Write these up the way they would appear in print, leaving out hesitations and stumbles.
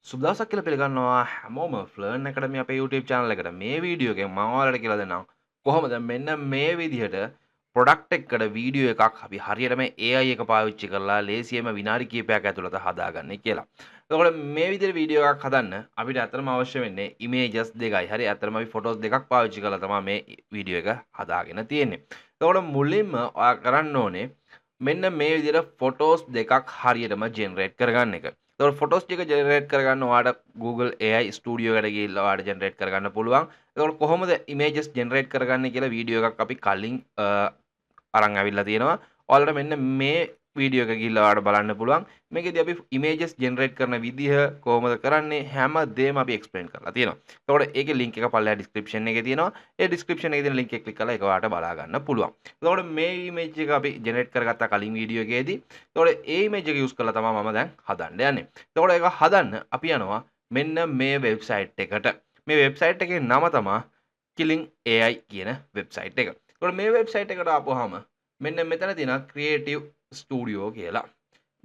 සුබ දවසක් කියලා පිළිගන්නවා හැමෝම ෆ්ලර්න් ඇකඩමි අපේ YouTube channel එකට. මේ වීඩියෝ එකෙන් මම ඔයාලට කියලා දෙන්නම් කොහොමද මෙන්න මේ විදිහට ප්‍රොඩක්ට් එකකට වීඩියෝ එකක් අපි හරියටම AI එක පාවිච්චි කරලා ලේසියෙන්ම විනාඩි කිහිපයක් ඇතුළත හදාගන්නේ කියලා. එතකොට මේ විදිහට වීඩියෝ එකක් හදන්න අපිට ඇත්තටම අවශ්‍ය වෙන්නේ ඉමේජස් දෙකයි. හරි, ඇත්තටම අපි ෆොටෝස් දෙකක් පාවිච්චි කරලා තමයි මේ වීඩියෝ එක හදාගෙන තියෙන්නේ. එතකොට මුලින්ම ඔයා කරන්න ඕනේ මෙන්න මේ විදිහට ෆොටෝස් දෙකක් හරියටම ජෙනරේට් කරගන්න එක. එතකොට ෆොටෝස් ටික ජෙනරේට් කරගන්න ඔයාට Google AI Studio එකට ගිහිල්ලා ඔයාට ජෙනරේට් කරගන්න පුළුවන්. එතකොට කොහොමද ඉමේජස් ජෙනරේට් කරගන්නේ කියලා වීඩියෝ එකක් අපි කලින් අරන් ඇවිල්ලා තියෙනවා. ඔයාලට මෙන්න මේ වීඩියෝ එක ගිහිල්ලා ඔයාලට බලන්න පුළුවන්. මේකෙදි අපි ඉමේජස් ජෙනරේට් කරන විදිහ කොහොමද කරන්නේ හැම දෙයක්ම අපි එක්ස්ප්ලেইন කරලා තියෙනවා. එතකොට ඒකේ ලින්ක් එක පල්ලෙහා ඩිස්ක්‍රිප්ෂන් එකේ තියෙනවා. ඒ ඩිස්ක්‍රිප්ෂන් එකේ තියෙන ලින්ක් එක ක්ලික් කරලා ඒක ඔයාලට බලා ගන්න පුළුවන්. එතකොට මේ ඉමේජ් එක අපි ජෙනරේට් කරගත්තා කලින් වීඩියෝ එකේදී. එතකොට ඒ ඉමේජ් එක යූස් කරලා තමයි මම දැන් හදන්න යන්නේ. එතකොට ඒක හදන්න අපි යනවා මෙන්න මේ වෙබ්සයිට් එකට. මේ වෙබ්සයිට් එකේ නම තමයි Killing AI කියන වෙබ්සයිට් එක. එතකොට මේ වෙබ්සයිට් එකට ආපුවාම මෙන්න මෙතන තියෙනවා ක්‍රියේටිව් ස්ටුඩියෝ කියලා.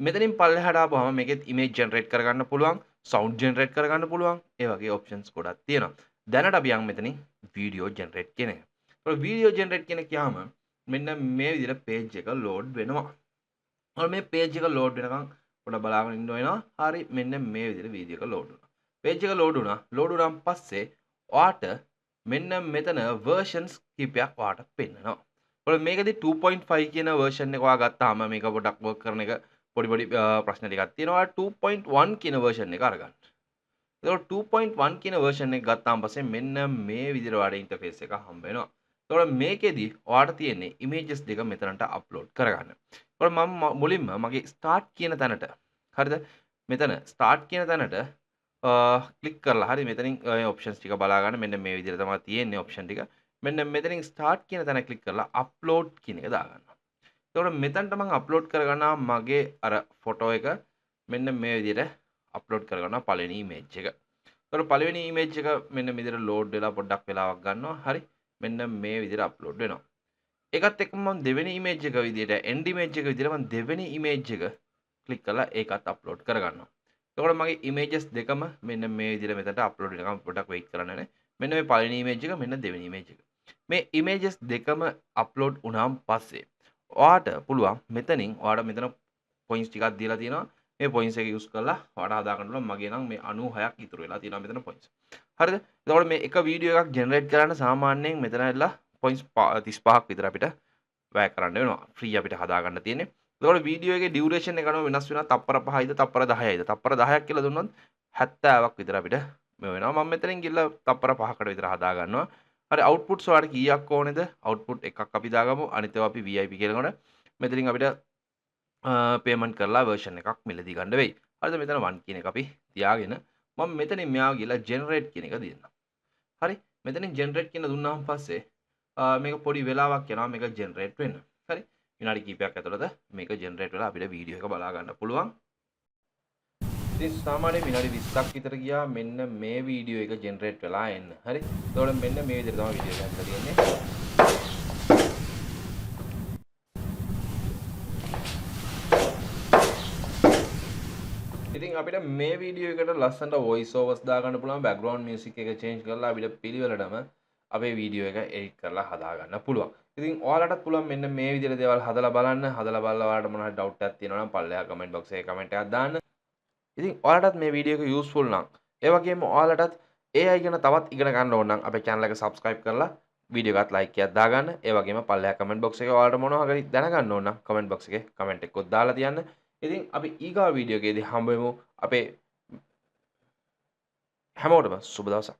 මෙතනින් පල්ලෙහාට ආපුවාම මේකෙත් ඉමේජ් ජෙනරේට් කරගන්න පුළුවන්, සවුන්ඩ් ජෙනරේට් කරගන්න පුළුවන්, ඒ වගේ ඔප්ෂන්ස් ගොඩක් තියෙනවා. දැනට අපි යන් මෙතනින් වීඩියෝ ජෙනරේට් කියන එක. ඒතකොට වීඩියෝ ජෙනරේට් කියන කියාම මෙන්න මේ විදිහට පේජ් එක ලෝඩ් වෙනවා. ඔය මේ පේජ් එක ලෝඩ් වෙනකන් පොඩ බලාගෙන ඉන්න වෙනවා. හරි, මෙන්න මේ විදිහට වීඩියෝ එක ලෝඩ් වුණා. පේජ් එක ලෝඩ් වුණා. ලෝඩ් වුණාන් පස්සේ ඔයාට මෙන්න මෙතන වර්ෂන්ස් කිහිපයක් ඔයාට පෙන්නනවා. ඔය මේකෙදි 2.5 කියන වර්ෂන් එක ඔයා ගත්තාම මේක පොඩක් වර්ක් කරන එක පොඩි පොඩි ප්‍රශ්න ටිකක් තියෙනවා. 2.1 කියන වර්ෂන් එක අරගන්න. එතකොට 2.1 කියන වර්ෂන් එක ගත්තාම පස්සේ මෙන්න මේ විදිහට ඔයාට ඉන්ටර්ෆේස් එක හම්බ වෙනවා. එතකොට මේකෙදි ඔයාට තියෙන්නේ ඉමේජස් දෙක මෙතනට අප්ලෝඩ් කරගන්න. එතකොට මම මුලින්ම මගේ ස්ටාර්ට් කියන තැනට, හරිද? මෙතන ස්ටාර්ට් කියන තැනට ක්ලික් කරලා, හරි, මෙතනින් ඔය ඔප්ෂන්ස් ටික බලා ගන්න. මෙන්න මේ විදිහට තමයි තියෙන්නේ ඔප්ෂන් ටික. මෙන්න මෙතනින් ස්ටාර්ට් කියන තැන ක්ලික් කරලා අප්ලෝඩ් කියන එක දාගන්නවා. එතකොට මෙතනට මම අප්ලෝඩ් කරගන්නවා මගේ අර ෆොටෝ එක. මෙන්න මේ විදිහට අප්ලෝඩ් කරගන්නවා පළවෙනි ඉමේජ් එක. එතකොට පළවෙනි ඉමේජ් එක මෙන්න මේ විදිහට ලෝඩ් වෙලා පොඩ්ඩක් වෙලාවක් ගන්නවා. හරි, මෙන්න මේ විදිහට අප්ලෝඩ් වෙනවා. ඒකත් එක්කම මම දෙවෙනි ඉමේජ් එක විදිහට එන්ඩ් ඉමේජ් එක විදිහට මම දෙවෙනි ඉමේජ් එක ක්ලික් කරලා ඒකත් අප්ලෝඩ් කරගන්නවා. එතකොට මගේ ඉමේජස් දෙකම මෙන්න මේ විදිහට මෙතනට අප්ලෝඩ් වෙනකම් පොඩ්ඩක් වෙයිට් කරන්න ඕනේ. මෙන්න මේ පළවෙනි ඉමේජ් එක, මෙන්න දෙවෙනි ඉමේජ් එක. මේ ඉමේජස් දෙකම අප්ලෝඩ් වුණාන් පස්සේ ඔයාට පුළුවන් මෙතනින් ඔයාට මෙතන පොයින්ට්ස් ටිකක් දීලා තියෙනවා. මේ පොයින්ට්ස් එක යූස් කරලා ඔයාට හදා ගන්න පුළුවන්. මගේ නම් මේ 96ක් ඉතුරු වෙලා තියෙනවා මෙතන පොයින්ට්ස්. හරිද? එතකොට මේ එක වීඩියෝ එකක් ජෙනරේට් කරන්න සාමාන්‍යයෙන් මෙතන ඇවිල්ලා පොයින්ට්ස් 35ක් විතර අපිට වැය කරන්න වෙනවා. ෆ්‍රී අපිට හදා ගන්න තියෙන්නේ. එතකොට වීඩියෝ එකේ ඩියුරේෂන් එක අනුව වෙනස් වෙනවා. තප්පර 5යිද තප්පර 10යිද. තප්පර 10ක් කියලා දුන්නොත් 70ක් විතර අපිට මේ වෙනවා. මම මෙතනින් ගිහලා තප්පර 5කට විතර හදා ගන්නවා. හරි, අවුට්පුට්ස් ඔයාලට කීයක් ඕනේද? අවුට්පුට් එකක් අපි දාගමු. අනිත් ඒවා අපි VIP කියලා ගන්න. මෙතනින් අපිට පේමන්ට් කරලා වර්ෂන් එකක් මිලදී ගන්න වෙයි. හරිද? මෙතන 1 කියන එක අපි තියාගෙන මම මෙතනින් මෙයා ගිහලා ජෙනරේට් කියන එක දෙන්නම්. හරි, මෙතනින් ජෙනරේට් කියන දුන්නාම පස්සේ මේක පොඩි වෙලාවක් යනවා මේක ජෙනරේට් වෙන්න. හරි, විනාඩි කිහිපයක් ඇතුළත මේක ජෙනරේට් වෙලා අපිට වීඩියෝ එක බලා ගන්න පුළුවන්. ඉතින් සාමාන්‍යයෙන් විනාඩි 20ක් විතර ගියා මෙන්න මේ වීඩියෝ එක ජෙනරේට් වෙලා එන්න. හරි, එතකොට මෙන්න මේ විදිහට තමයි වීඩියෝ එක හැදලා තියෙන්නේ. ඉතින් අපිට මේ වීඩියෝ එකට ලස්සනට වොයිස් ඕවර්ස් දාගන්න පුළුවන්, බෑග්ග්‍රවුන්ඩ් මියුසික් එක චේන්ජ් කරලා අපිට පිළිවෙලටම අපේ වීඩියෝ එක එඩිට් කරලා හදාගන්න පුළුවන්. ඉතින් ඔයාලටත් පුළුවන් මෙන්න මේ විදිහට දේවල් හදලා බලන්න. හදලා බලලා ඔයාලට මොන හරි ඩවුට් එකක් තියෙනවා නම් පල්ලෙහා කමෙන්ට් බොක්ස් එකේ කමෙන්ට් එකක් දාන්න. ඉතින් ඔයාලටත් මේ වීඩියෝ එක යූස්ෆුල් නම්, ඒ වගේම ඔයාලටත් AI ගැන තවත් ඉගෙන ගන්න ඕන නම් අපේ channel එක subscribe කරලා වීඩියෝ එකත් ලයික් එකක් දාගන්න. ඒ වගේම පල්ලෙහා කමෙන්ට් බොක්ස් එකේ ඔයාලට මොනවා හරි දැනගන්න ඕන නම් කමෙන්ට් බොක්ස් එකේ කමෙන්ට් එකකුත් දාලා තියන්න. ඉතින් අපි ඊගා වීඩියෝ එකේදී හම්බ වෙමු. අපේ හැමෝටම සුබ දවසක්.